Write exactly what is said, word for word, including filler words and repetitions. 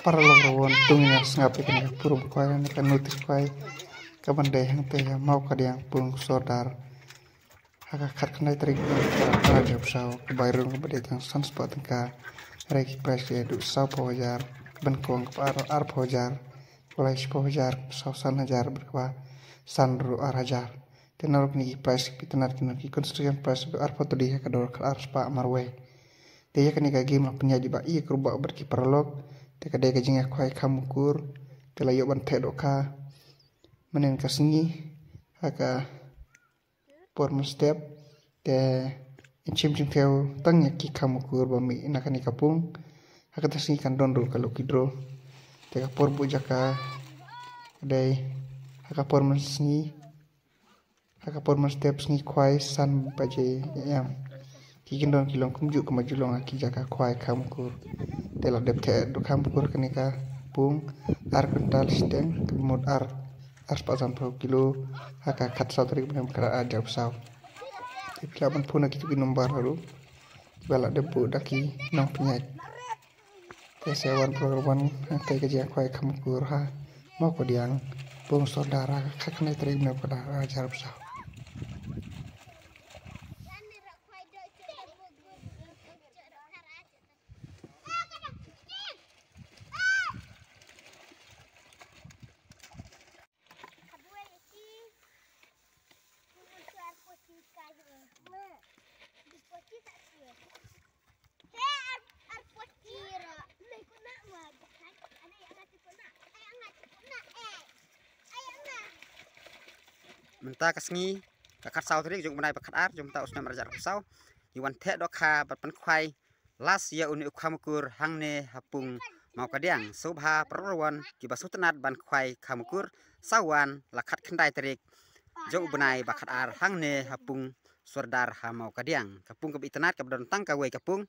Paralok ruh wan tung ïa sngap ïa kane ka burom khwai ne ka notice khwai ka ban dei hangta ïa Mawkadiang Pung Sordar. Ha ka khatkhyndai tarik Rajab Saw ka bai rung ka ba dei tang san spah tyngka. Hynrei ki prize ki dei saw phew hajar, ka ban kong ka ba ar, ar phew hajar, ka lai shiphew hajar, ka ba saw san hajar bad ka ba san ruh ar hajar. Te na ruh kine ki prize ki ba itynnad ki na ki consolation prize ba arphew tylli ha ka dor khatar spah marwei. Te ïa kane ka game la pynïaid ba ïa ka ruh bad ki paralok. Te ka dei ka jingïakhwai kha mukur. Te la ïoh ban theh dohkha mynhynnin ka sngi ha ka por mynstep. Te yn shim jingthiaw tang ïa ki kha mukur ba mih na kane ka pung. Ha kata sngi kan don ruh ka lucky draw. Te ka por buh jaka ka dei ha ka por mynsngi. Ha ka por mynstep sngi khwai san baje em. Ki kyndon ki long kumjuh kumba ju long ha ki jaka khwai kha mukur. Te la dep theh dohkha mukur kane ka pung ar kwintal shiteng ka mut ar, ar spah sanphew kilo ha ka khatsaw tarik bnai ba khatar Rajab Saw. Te phi lah ban phone ha kito ki nombar haduh kiba la dep buh da ki nongpynïaid. Te sa wan program wan hangta ka jingïakhwai kha mukur ha Mawkadiang Pung Sordar ha ka khatkhyndai tarik bnai ba khatar Rajab Saw. Mynta ka sngi ka khatsaw tarik jong u bnai ba khatar jong mynta u snem arhajar arphew saw, ngi wan theh dohkha bad pynkhwai last ïa une u kha mukur hangne ha pung Mawkadiang. Sngewbha para wan kiba sngewtynnad ban khwai kha mukur, sa wan la khatkhyndai tarik jong u bnai ba khatar hangne ha pung Sordar ha Mawkadiang. Ka pung kaba itynnad kaba don tang kawei ka pung.